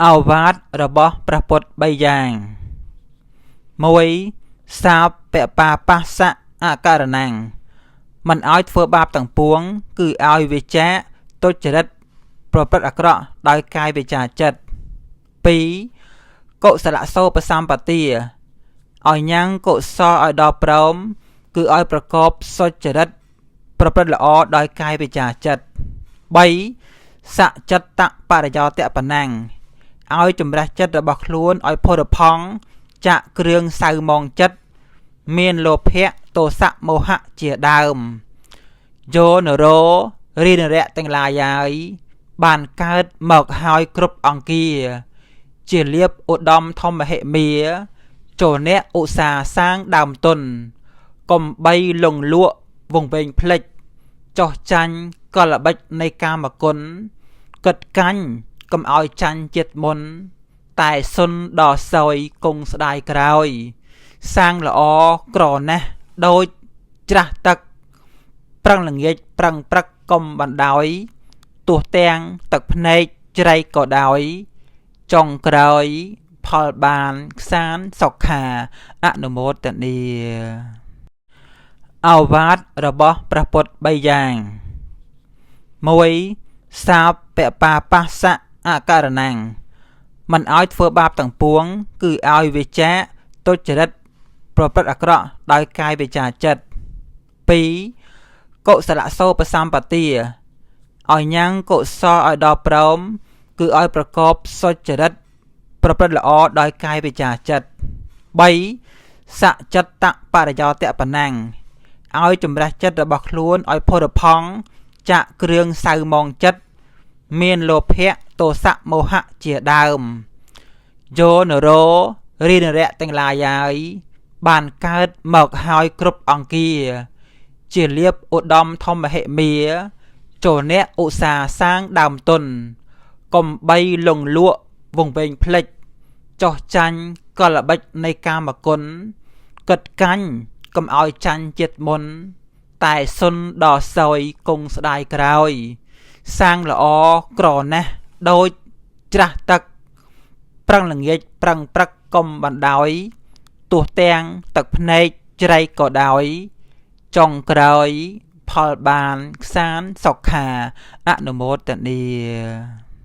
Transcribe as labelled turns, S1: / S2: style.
S1: ឱវាទរបស់ព្រះពុទ្ធ3យ៉ាង1សាពបាបស្សៈអករណੰមិនឲ្យធ្វើបាបទាំងពួង គឺឲ្យវាចាកទុច្ចរិតប្រព្រឹត្តអាក្រក់ដោយកាយវាចាចិត្ត2កុសលសោបសម្បទាឲ្យញ៉ាំងកុសលឲ្យដល់ព្រម គឺឲ្យប្រកបសុចរិតប្រព្រឹត្តល្អដោយកាយវាចាចិត្ត3សចិត្តបរិយោតបណੰឲ្យជំរះចិត្តរបស់ខ្លួនឲ្យផុតផង់ចាក់គ្រឿងសៅមងចិត្តមានលោភៈទោសៈមោហៈជាដើមយោនរោរីនរៈទាំងឡាយហើយបានកើតមកហើយគ្រប់អង្គាជាលៀបឧត្តមធម្មហិមាចូលអ្នកឧស្សាហ៍សាងដើមទុនកុំបីលងលក់វងវែងភ្លេចចោះចាញ់កលបិចនៃកាមគុណគិតកាញ់កុំឲ្យចាញ់ចិត្តមុន តែសុនដល់សោយគង់ស្ដាយក្រោយ សាងល្អក្រណាស់ដូចច្រាស់ទឹក ប្រឹងល្ងាចប្រឹងព្រឹកកុំបណ្ដោយទោះទាំងទឹកភ្នែកជ្រែកក៏ដោយ ចុងក្រោយ ផលបានខ្សានសុខាអនុមោទនាឱវាទរបស់ព្រះពុទ្ធ3យ៉ាង1សាពបាបស្សៈអករណੰមិនឲ្យធ្វើបាបទាំងពួង គឺឲ្យវាចាកទុច្ចរិតប្រព្រឹត្តអាក្រក់ដោយកាយវាចាចិត្ត2កុសលសោបសម្បទាឲ្យញ៉ាំងកុសលឲ្យដល់ព្រម គឺឲ្យប្រកបសុចរិតប្រព្រឹត្តល្អដោយកាយវាចាចិត្ត3សចិត្តបរិយោតបណੰឲ្យជំរះចិត្តរបស់ខ្លួនឲ្យផុតផង់ចាក់គ្រឿងសៅមងចិត្តមានលោភៈទោសៈមោហៈជាដើមយោនរោរីនរៈទាំងឡាយហើយបានកើតមកហើយគ្រប់អង្គាជាលៀបឧត្តមធម្មហិមាចូលអ្នកឧស្សាហ៍សាងដើមទុនកុំបីលងលក់វងវែងភ្លេចចោះចាញ់កលបិចនៃកាមគុណគិតកាញ់កុំឲ្យចាញ់ចិត្តមុន តែសុនដល់សោយគង់ស្ដាយក្រោយ សាងល្អក្រណាស់ដូចច្រាស់ទឹក ប្រឹងល្ងាចប្រឹងព្រឹកកុំបណ្ដោយទោះទាំងទឹកភ្នែកជ្រែកក៏ដោយ ចុងក្រោយ ផលបានខ្សានសុខាអនុមោទនា។